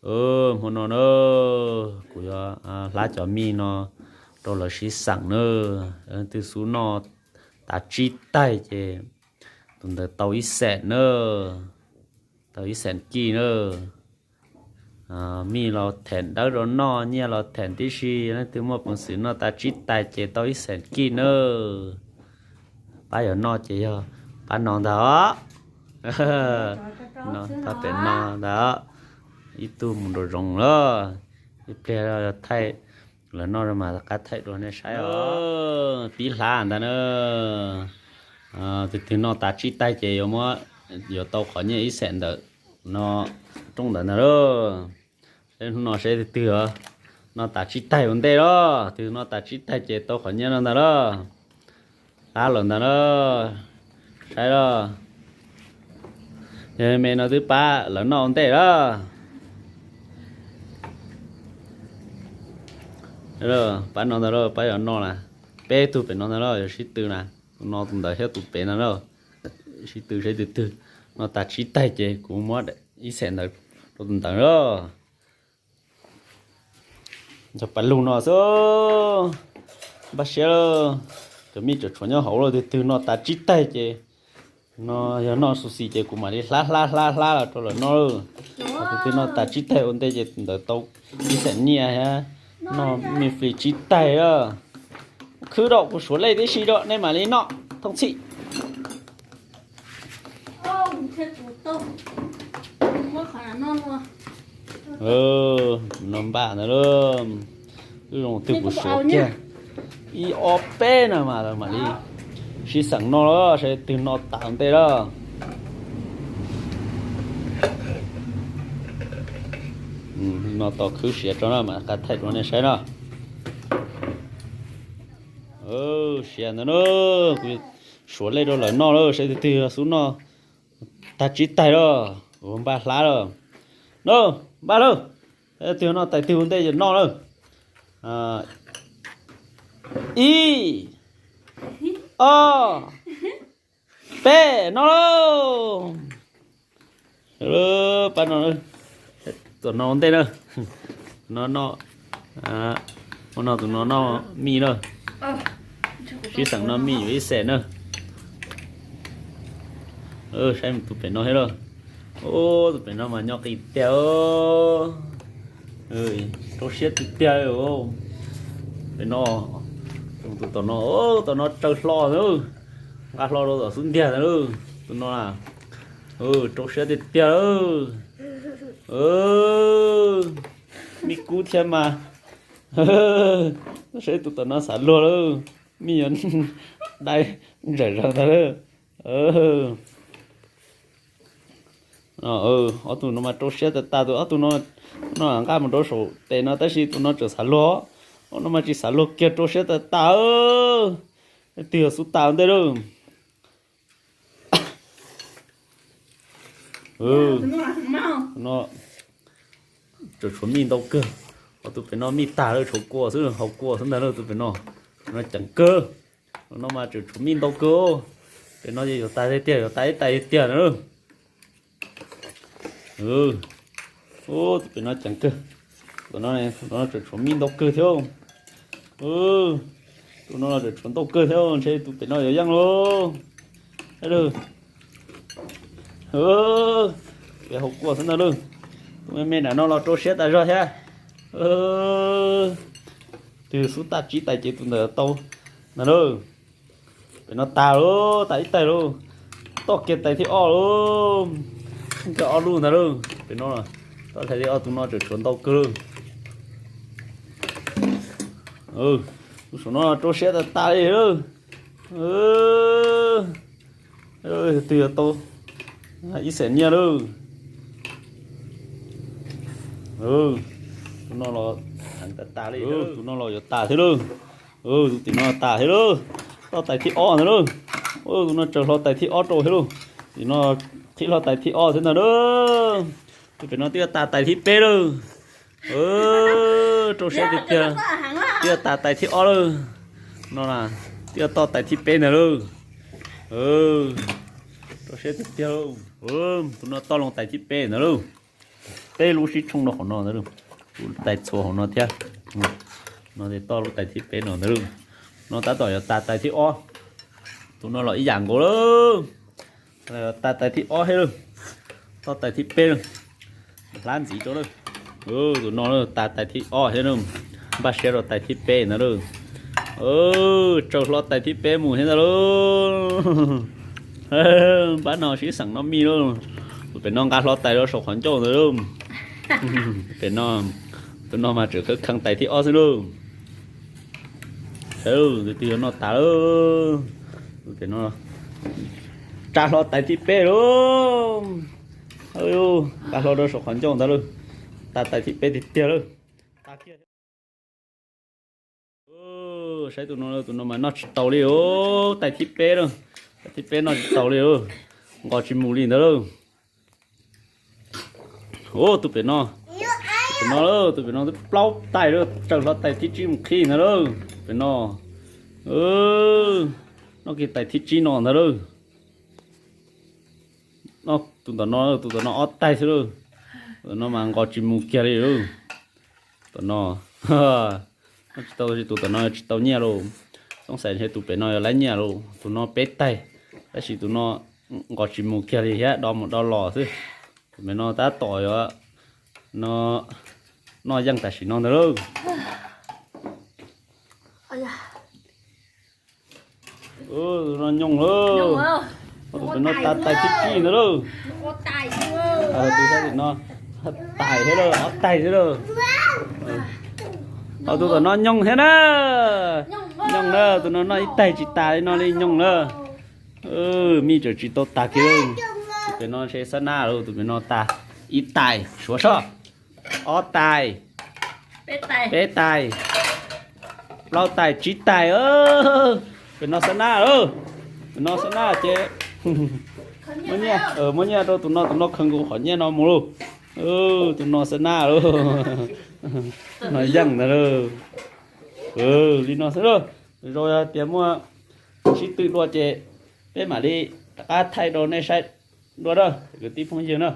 Hmo no na, kuv yuav hlab cov mij no rau lawv sib xeem na. Leej twg xub noj tas tsib taig ces tus ntawd tau ib xees na, tau ib xees kij na. Mij los them dawb rau noj, nyiaj los them tib si. Leej twg muaj peev xwm noj tas tsib taig ces tau ib xees kij na. Pab yuav noj ces yog pab no ntag os. Tau pem no ntag, ib tug mus nraum zoov lawm. Ib pliag thaij lawv noj mas qab thaij dua nej saib os. Pib hlab ntag na. Tus twg noj tas tsib taig ces yuav muab, yuav tau qhov nyiaj ib xees ntawm no, rooj ntawd ntag lauj. Seb hnub no seb tus twg noj tas tsib taig ua ntej los, tus twg noj tas tsib taig ces tau qhov nyiaj no ntag lauj. Hlab lawm ntag lauj. Saib lauj. Yog me no twb pab lawv noj ua ntej lauj. Pab no ntag lauj, pab yuav noj na. Peb tug pem no ntag lauj, yuav sib tw na. Tus no tus ntawd thiab tus pem ntag lauj. Sib tw seb tus twg noj tas tsib taig ces kuv muab ib xees ntawd rau tus ntawd lauj. Cov paj lug no xwb. Npaj siab lauj. Cov mij tseem tshuav nyob hauv lauj, tus twg noj tas tsib taig ces, no yog noj xus xis ces kuv mam li hlab hlab hlab hlab los rau lawv noj lauj. Tus twg noj tas tsib taig ua ntej ces tus ntawd tau ib xees nyiaj thiab. Noj mij flis tsib taig a. Khwb rau kuv suav lej tib si rau nej mam li noj thooj txhij. No npaj ntawd lauj. Wb zoo twg kuv suav kiag ib ob peb no mas lawv mam li sib xeem noj lauj, saib twg noj tas ntej lauj. No tos khwb siav tso na mas qab thaij rau nej saib na. Siav ntawd na, kuv suav lej rau lawv noj lauj, saib twg twg xub noj tag tsib taig lauj, kuv npaj hlab lauj. No, npaj lauj, twg noj tas twg ua ntej ces noj lauj. Ib, ob, peb, noj lauj. Pab no, tus no ua ntej na. No noj, ua no tus no noj mij na. Sib xeem noj mij yuav ib xees na. Saib tus pem no thiab lauj. Tus pem no mas nyob qis tiag. Rau siab tiag tiag. Pem no, tus tom no, tom no tsaws hlo ntag, nqa hlo rau tom xub ntiag ntag lauj. Tus no na, rau siab tiag tiag. Mij kub thiab mas. Saib tus tom no xav luag lauj, mij yuav dai ntsawm zog ntag lauj. Ob tug no mas rau siab tas tas, tus ob tug no, no nqa mus rau saum tes no tab sis tus no tseem xav luag, ob no mas tsis xav luag kiag, rau siab tas tas. Twg yog xub tas ua ntej lauj. No tseem tshuav mij ntau kawg. Ob tug pem no mij tag lawm, tshuav kua xwb, haus kua xwb ntag lauj. Tus pem no, no ceev kawg. No mas tseem tshuav mij ntau kawg. Pem no yuav tas tiag tiag, yuav tas ib tais tiag tiag na. Tus pem no ceev kawg. Tus no tseem tshuav mij ntau kawg thiab. Tus no los tseem tshuav ntau kawg thiab, ntshe tus pem no yuav yeej lauj. Pem haus kua xwb ntag lauj. Tus me me nram no los rau siab tas zog thiab. Twg xub tas tsib tais ces tus ntawd tau ntag lauj. Pem no tas lauj, tas ib tais lauj. Toj kiag tais thib ob lauj. Nkag ob lub ntag lauj. Pem no toj tais thib ob, tus no tseem tshuav ntau kawg lauj. Tus saum no rau siab tas tas li lauj. Twg yuav tau ib xeem nyiaj lauj. Tus no los heev tas tas li, tus no los yuav tas thiab lauj. Tus tim no tas thiab lauj. Toj tais thib ob ntag lauj. Tus no tsaws hlo tais thib ob rau thiab lauj. Tim no qhib hlo tais thib ob thiab ntag lauj. Tus pem no twb yuav tas tais thib peb lauj. Rau siab tiag tiag. Twb yuav tas tais thib ob lauj. No na, twb yuav toj tais thib peb ntag lauj. Rau siab tiag tiag lauj. Tus no toj loo tais thib peb ntag lauj. Peb lub sib tshooj rau hauv no ntag lauj. Tus tais txhua hauv no thiab. No ces toj lub tais thib peb no ntag lauj. No tab tom yuav tas tais thib ob. Tus no los ib yam nkaus lauj. Tas tais thib ob thiab lauj. Toj tais thib peb lauj. Hlab ntxiv rau lauj. Tus no lauj, tas tais thib ob thiab lauj. Npaj siab rau tais thib peb ntag lauj. Tsaws hlo tais thib peb mus thiab ntag lauj. Npab no sib xeem noj mij lauj. Tus pem no nqa hlo tais rau saum qhov ncauj ntag lauj. Pem no, tus no mas tseem khawb kheev tais thib ob xwb lauj. Sawv tus twg yuav noj tas lauj. Tus pem no tsa hlo tais thib peb lauj. Nqa hlo rau saum qhov ncauj ntag lauj. Tas tais thib peb tiag tiag lauj. Saib tus no, tus no mas noj tsis taus li os. Tais thib peb lauj. Tais thib peb noj tsis taus li lauj. Nqos tsis mus li ntag lauj. Tus pem no, tus pem no lauj, tus pem no twb plaub tais lauj, tsaws hlo tais thib tsib mus qhib ntag lauj. Pem no, noj kiag tais thib tsib no ntag lauj. Tus tom no, tus tom no ob tais xwb lauj. Tus tom no mas nqos tsis mus kiag li lauj. Tus no, noj tsis tau, tus tom no tsis tau nyiaj lauj. Xoob xais ntshe tus pem no yuav laib nyiaj lauj. Tus no peb tais, tab sis tus no nqos tsis mus kiag li thiab, do mus do los xwb. Tus pem no tab tom yuav noj yeej tam sim no ntag lauj. Tus no nyooj lauj. Tus pem no tas tais thib tsib ntag lauj. Tus no tais thiab lauj, ob tais thiab lauj. Ho tus tom no nyooj thiab na. Nyooj na, tus no noj ib tais tsis tas li no li nyooj na. Mij tseem tsis tau tas kiag lauj. Tus pem no ntshe xab nab lauj, tus pem no tas ib tais suav soj. Ob tais, peb tais, plaub tais, tsib tais. Pem no xab nab lauj. Pem no xab nab ces muab nyiaj, muab nyiaj rau tus no, tus no khaws nkaus qhov nyiaj no mus lauj. Tus no xab nab lauj. No yeej ntag lauj. Li no xwb lauj. Lwm zaus yog tias muaj sib tw dua ces peb mam li rov qab thaij rau nej saib dua na kwv tij phooj ywg na.